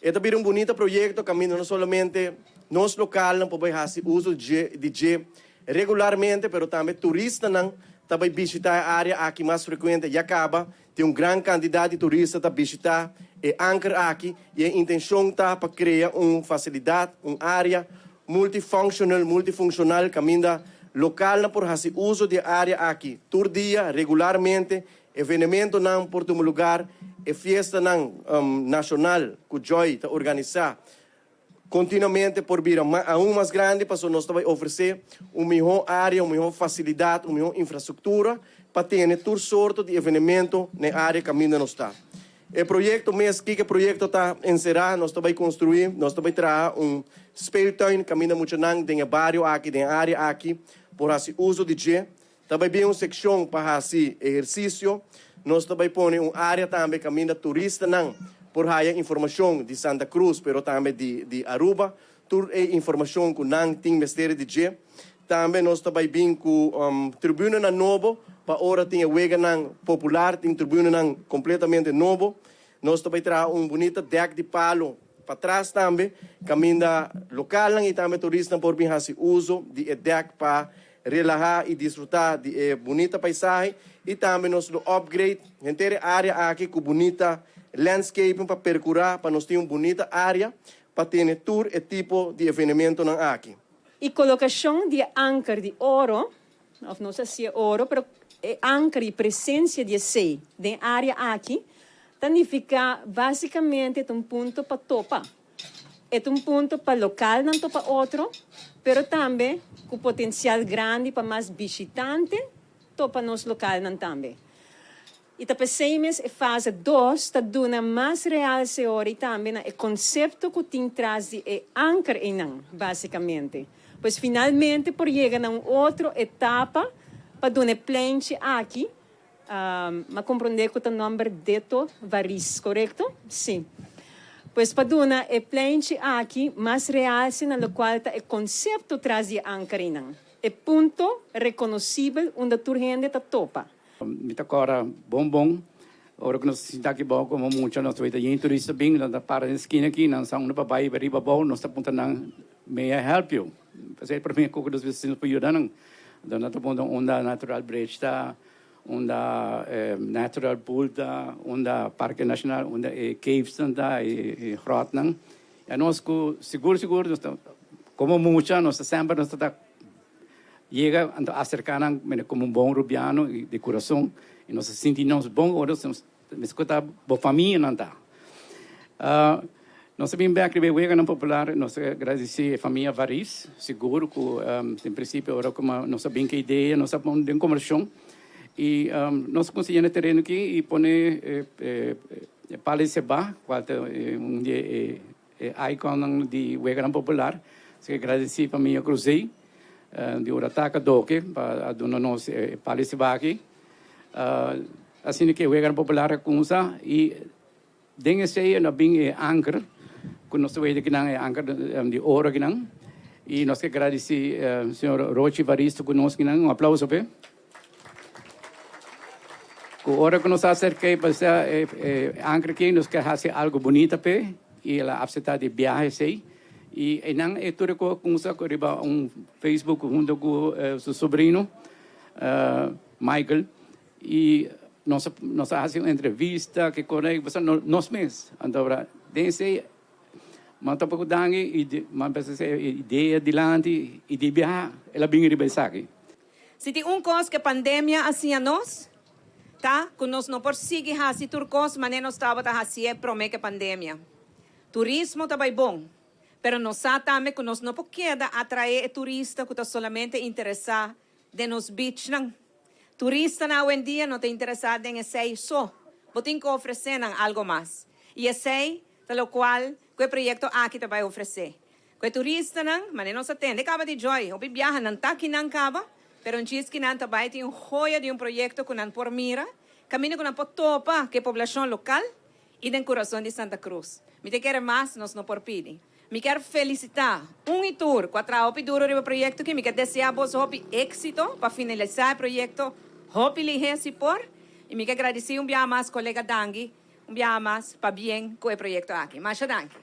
E ta bira un bunita proyekto kaminda no solamente nos lokalnan por bai hasi uso di dje regularmente pero tambe turistanan ta bai bishita e área aki mas frekuente. Ya kaba tin un gran kantidat di turista ta bishita e anker aki i e intenshon ta pa krea un fasilidat, un área multifunctional, multifunshonal, kaminda lokalnan por hasi uso di e área aki tur dia regularmente. Evenementonan por tuma lugar, e fiestanan nashonal ku Joy ta organisá kontinuamente por bira aun mas grandi pasobra nos ta bai ofresé un mihó área, un mihó fasilidat, un mihó infrastruktura pa tene tur sorto di evenemento na e área kaminda nos ta. E proyekto mes, kiko e proyekto ta enserá? Nos ta bai konstruí, nos ta bai traha un speeltuin kaminda muchanan den e bario aki, den e área aki por hasi uso di dje. Ta bai bin un sekshon pa hasi ehersisio. Nos ta bai pone un área tambe kaminda turistanan por haya informashon di Santa Cruz pero tambe di di Aruba. Tur e informashon ku nan tin mester di dje. Tambe nos ta bai bin ku tribunanan nobo pa ora tin e weganan popular tin tribunanan kompletamente nobo. Nos ta bai traha un bunita dèk di palo patras tambe kaminda lokalnan i tambe turisnan por bin hasi uso di e dèk pa relahá i disfrutá di e bunita paisahe i tambe nos lo upgrade henter e área aki ku bunita landscaping pa perkurá pa nos tin un bunita área pa tene tur e tipo di evenementonan aki. E kolokashon di e anker di oro, òf no sa si e oro, pero e anker i presensia di esei den e área aki ta nifiká básikamente ta un punto pa topa. E ta un punto pa lokalnan topa otro, pero tambe ku potensial grandi pa mas bishitante topa nos lokalnan tambe. I ta p'esei mes e fase dos ta duna mas realse ora i tambe na e konsepto ku tin tras di e anker einan, básikamente. Pues finalmente por yega na un otro etapa pa duna e pleinchi aki. M'a komprondé ku ta nòmber Deto Varis, korekto? Sí. Pues pa duna e pleinchi aki mas realse na lokual ta e konsepto tras di e ankernan, e punto rekonosibel unda tur hende ta topa. Mi ta kòrda bon bon ora ku nos sinta aki bou komo mucha nos ta weta yen turista bin nan ta para den skina aki nan sa unda pa bai riba bou nos ta puntra nan may I help you? Pasobra e prome ku nos bisa si nos por yuda nan. Anto nan ta puntra unda natural bridge ta, unda natural pool ta, unda parke nashonal, unda e caves nan ta, e grotnan. I anos ku sigur sigur nos ta komo mucha nos ta semper nos ta ta yega anto aserka nan komo un bon rubiano di kurason i nos ta sinti nos bon ora nos Meskos ta bo famianan ta. Nos a bin bek riba e weganan popular. Nos ta gradisí e famia Varis, sigur ku den prinsipio ora ku nos a bin ku e idea nos a pone den kombershon i nos a konsiguiendo e tereno aki i pone e palo di seba kual ta un di e ikonnan di weganan popular. Así ke gradisí famia Cruzé di Urataka Doke pa a duna nos e palo di seba aki. Asina ku e weganan popular a kumsa i den esei a bin e anker ku nos ta weta kinan, e anker di oro kinan. I nos ke gradisí señor Rochi Varisto ku nos kinan. Un aplauso p'e. Ku ora ku nos a aserk'é pa sa e anker aki nos ke hasi algu bunita p'e i el a apseptá di biaha esei. I einan e tur e kos a kumsa riba un Facebook huntu ku su sobrino Michael. I nos a nos a hasi un entrevista ke kos ei pasobra nos mes anto ora den esei mi a topa ku Dangui i mi a bisa esei e idea dilanti i di biaha el a bini riba esaki. Si tin un kos ku e pandemia a siña nos, ta ku nos no por sigui hasi tur kos manera nos tabata hasié promé ku e pandemia. Turismo ta bai bon, pero nos sa tambe ku nos no por keda atraé e turista ku ta solamente interesá den nos beachnan. Turistanan awendia no ta interesá den esei so. Bo tin ku ofresé nan algo mas. I esei ta lokual ku e proyekto aki ta bai ofresé. Ku e turistanan, manera nos a tende kaba di Joy, hopi biaha nan ta kinan kaba, pero un djis kinan ta bai tin un hoya di un proyekto ku nan por mira, kaminda ku nan por topa ku e poblashon lokal i den kurason di Santa Cruz. Mi ta kere mas nos no por pidi. Mi kier felisitá un i tur ku a traha hopi duro riba e proyekto aki. Mi kier deseá boso hopi éksito pa finalisá e proyekto hopi lihé si por. I mi kier gradisí un biaha mas kolega Dangui. Un biaha mas, pabien ku e proyekto aki. Masha danki.